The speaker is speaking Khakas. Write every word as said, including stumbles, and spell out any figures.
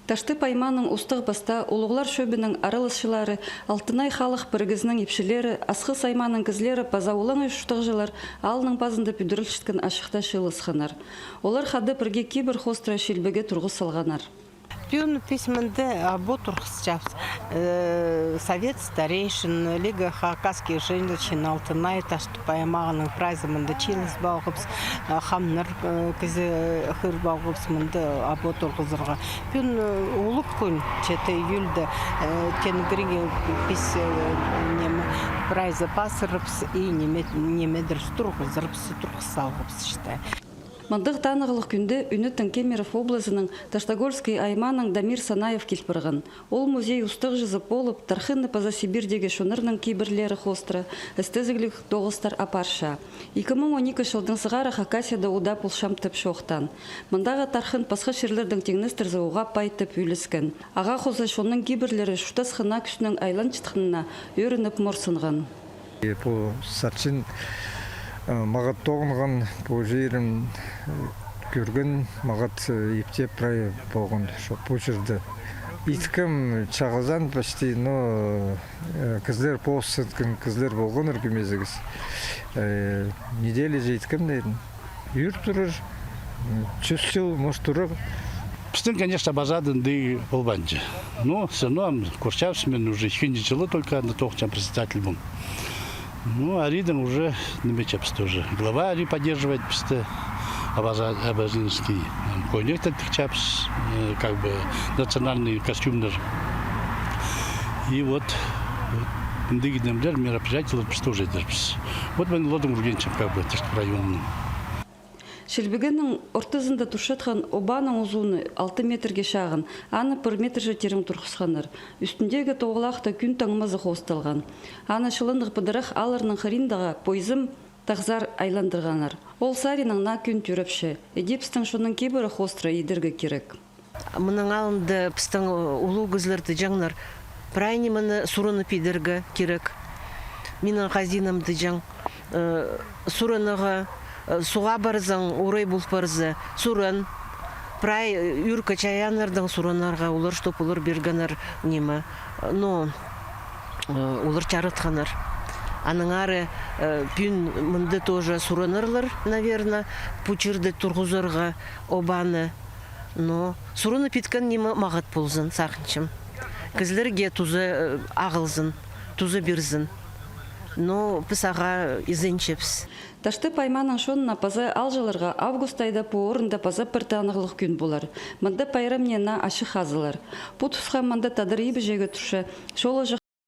Таштып аймааның Устағ-Пастаа улуғлар чӧбінің араласчылары, Алтынай халых пірігізінің ипчілері, Асхыс аймааның кізілері паза олаңай чуртағҷылар аалның пазында пӱдірілчеткен ачыхта чыылысханнар. Олар хада пірге кибір хоостыра чилбіге турғыс салғаннар. Пӱӱн піс мында або турғысчабыс. Э, Совет старейшин, Лига хакасских женщин Алтынай, Таштып аймағының прайзы мында чыылыс полғабыс, э, хамнар, э, кізі хығыр полғабыс мында або турғызарға. Пӱӱн, э, улуғ кӱн, читі июльда, э, тенгринге піс, э, ниме, прайзы пазырыбыс и ниме, нимедір турғызарбыс, турғыс салғабыс, считай. Мындағ танығлығ кӱнде Ӱнеттің Кемерово облазының Таштагольский аймааның Дамир Санаев кил парған. Ол музей устағҷызы полып, Тархынны паза Сибирьдегі чоннарның кибірлері хоостыра істезігліг тоғыстар апарча. Ікі муң он ікі чылдаң сығара Хакасияда удаа полчам тіп чоохтаан. Мындағы тархын пасха чирлердең тиңнестірзе, уғаа пай тіп ӱлескен. Ағаа хоза чонның кибірлері чуртас хынаа кӱстең айланчатханына ӧрініп морсынған. Пу сарчын, э, мағат тоғынған, пу чирін, э, кӧрген, мағат, э, иптеп прай полған, что пу чирде. Иткем чағызаан почти, но, э, кізілер, полыс сатхан кізілер полғаннар кӧмезігіс. Э, неделя же иткем, наверное. Ӱр турар, м, чӱс чыл, может, турар. Пістің, конечно, Абазада андағ полбаанҷа. Но всё равно ам кӧрчебіс, мин уже ікінҷі чылы только анда тоғынчам, председатель полғам. Ну, аридың уже ниме итчебіс тоже. Глава ари поддерживает пісті, Абаза-, Абазинский. Ам кӧйнектер тікчебіс, э, как бы национальный костюмнар. И вот, вот андағ нимелер, мероприятиелер піс тоже идербіс. Вот мин олардаң ӱгренчем, как бы, Таштып районының. Чилбігенің ортызында турчатхан обаның узуны алты метрге чағын, аны пір метрҷе тирең турғысханнар. Ӱстӱндегі тоғылахта кӱн таңмазы хоосталған. Аны чыландығ пыдырах аалларның хыриндағы пойзым тағзар айландырғаннар. Ол саринаң наа кӱн тӧрепче. Іди пістің чонның кибірі хоостыра идерге кирек. Мының алнында пістің, э, улуғ кізілер тіҷеңнер, прай нимені сурынып идерге кирек. Минің хазинам тіҷең, э, сурынарға, э, суға парзаң, орай пол парза, сурын. Прай, э, ӱркі чайааннардаң сурынарға, олар, чтоб олар пиргеннер ниме. Но, э, олар чаратханнар. Аннаңар, э, пӱӱн мында тоже сурынарлар, наверно, пу чирде турғызарға обаны. Но сурынып иткен ниме мағат ползын, сағынчам. Кізілерге туза, э, ағылзын, туза пирзін. Но піс ағаа изенчебіс. Таштып аймааның чонына паза аалҷыларға август айда пу орында паза пір танығлығ кӱн полар. Мында пайрамны наа ачых хазылар. Пу тусха мында тадар ибіҷегі турча, чолаҷах